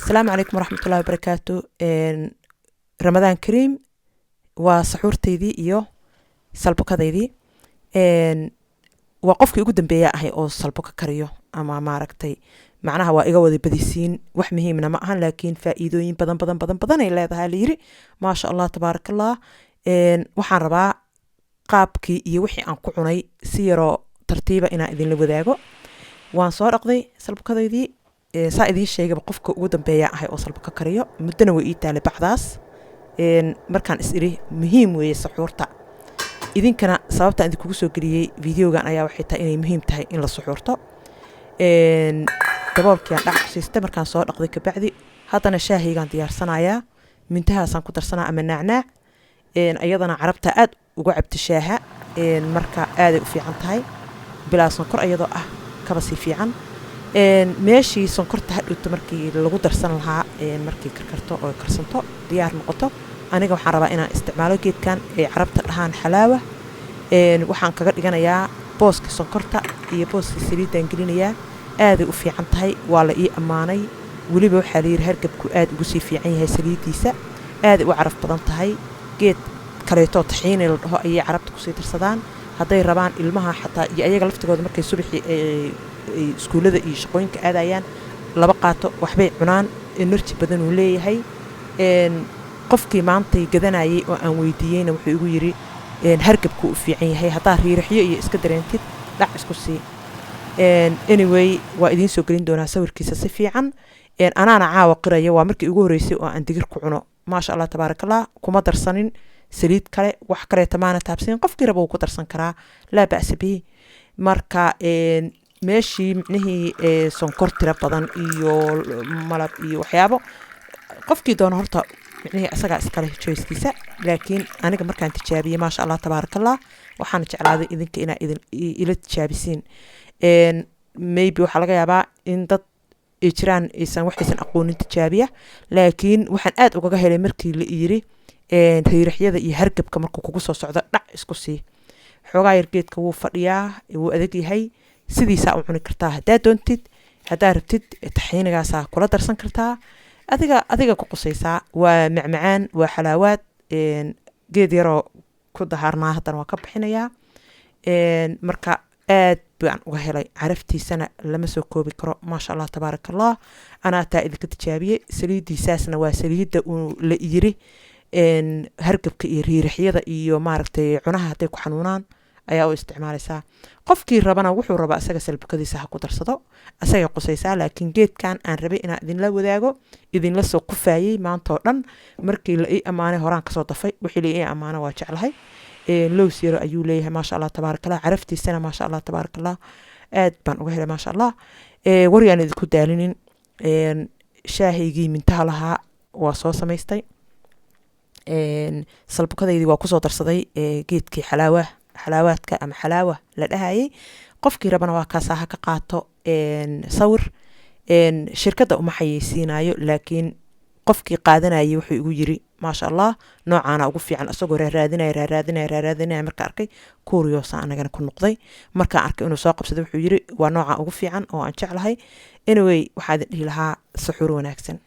Asalaamu calaykum waraxmatullahi wabarakaatu. Ramadaan kariim. Waa saxuurtaydii iyo salbukadaydii. Waa qofkii ugu dambeeya ahay oo salbuka kariyo ama maaragtay, macnaha waa iga wada badisiin. Wax muhiimna ma ahan, laakiin faa'iidooyin badan badan badan badan ay leedahay la yiri. Maasha Allah, tabaaraka Allah. Waxaan rabaa qaabkii iyo wixii aan ku cunay si yaroo tartiiba inaan idinla wadaago. Waan soo dhaqday salbukadaydii. Saa idiin sheegaba, qofka ugu dambeeya ahay oo salbuka kariyo. Muddona way ii taalay bacdaas. Markaan is iri muhiim weeye saxuurta, idinkana sababtaan idinkugu soo geliyey videogan ayaa waxay tahay inay muhiim tahay in la suxuurto. Daboolkiaan dhac ku siistay markaan soo dhaqday kabacdi. Haddana shaahaygaan diyaarsanayaa, mintahaasaan ku darsanaa ama naacnaac. Iyadana Carabta aad uga cabta shaaha. Marka aaday u fiican tahay bilaa sonkor, iyadoo ah kaba sii fiican. Meeshii sonkorta hadhowto markii lagu darsan lahaa, markii karkarto oo karsanto, diyaar noqoto, aniga waxaan rabaa inaan isticmaalo geedkan ay Carabta dhahaan xalaawa. Waxaan kaga dhiganayaa booska sonkorta iyo booska saliiddaan gelinayaa. Aaday u fiican tahay, waa la ii ammaanay. Weliba waxaa la yidhi hargabku aad ugu sii fiican yahay saliiddiisa. Aaday u caraf badan tahay. Geed kaleetoo taxiini la dhaho ayay Carabta kusii darsadaan hadday rabaan ilmaha xataa iyo ayaga laftigooda markay subaxii ay iskuullada iyo shaqooyinka aadayaan, laba qaato waxbay cunaan, energy badan uu leeyahay. Qofkii maantay gadanayay oo aan weydiiyeyna wuxuu igu yidhi hargabkuu u fiican yahay, haddaa riiraxyo iyo iska dareentid dhac isku sii. Anyway, waa idiin soo gelin doonaa sawirkiisa si fiican. Anaana caawa qiraya, waa markii ugu horreysay oo aan digir ku cuno. Maasha Allah, tabaarakallah. Kuma darsanin saliid kale, wax kaleeta maana taabsanin. Qofkii raba wuu ku darsan karaa, laa ba'sa bihi. Marka meeshii micnihii sonkor tiro badan iyo malab iyo waxyaabo qofkii doono horta micnihii isagaa iskale choicekiisa, laakiin aniga markaan tijaabiyey, maasha Allah, tabaarakallah, waxaan jeclaaday idinka inaa idin ila tijaabisiin. Maybe waxaa laga yaabaa in dad ay jiraan aysan waxaysan aqoonin tijaabiya, laakiin waxaan aad ugaga helay markii la yiri riiraxyada iyo hargabka markuu kugu soo socdo dhac isku sii. Xoogaa yar geedka wuu fadhiyaa, wuu adag yahay. Sidiisaa u cuni kartaa haddaa doontid, haddaa rabtid taxiinigaasaa kula darsan kartaa. Adiga ku qusaysaa. Waa macmacaan, waa xalaawaad. Geed yaroo ku dahaarnaa haddana waa ka bixinayaa. Marka aad baan uga helay, caraftiisana lama soo koobi karo. Maasha Allah, tabaaraka Allah. Anaa taa idinka tijaabiyey. Saliidiisaasna waa saliidda uu la yiri hargabka iyo riiraxyada iyo maaragtay cunaha hadday ku xanuunaan ayaa u isticmaalaysaa. Qofkii rabana wuxuu rabaa isaga salbukadiisa ha ku darsado, asagay qusaysaa. Laakiin geedkan aan rabay inaan idinla wadaago, idinla soo qufaayey maanta oo dhan. Markii la ii ammaanay horaan kasoo dafay. Wixii la ii ammaano waa jeclahay. Lows yaro ayuu leeyahay. Maasha Allah, tabaaraka Allah. Caraftiisana maasha Allah, tabaaraka Allah, aad baan uga helay, maasha Allah. Waryaan idinku daalinin. Shaahaygii mintaha lahaa waa soo samaystay. Salbukadaydii waa kusoo darsaday geedkii xalaawa, xalaawaadka ama xalaawa la dhahayay. Qofkii rabana waa kaasaa, ha ka qaato sawir. Shirkadda uma xayeysiinayo, laakiin qofkii qaadanayay wuxuu igu yiri maasha Allah, noocaana ugu fiican. Isagoo raaraadinaya, raaraadinaya, raaraadinaya, marka arkay kuuriyoosa anagana ku noqday. Markaan arkay inuu soo qabsaday, wuxuu yiri waa nooca ugu fiican oo aan jeclahay. Anyway, waxaa idin dhihi lahaa suxuur wanaagsan.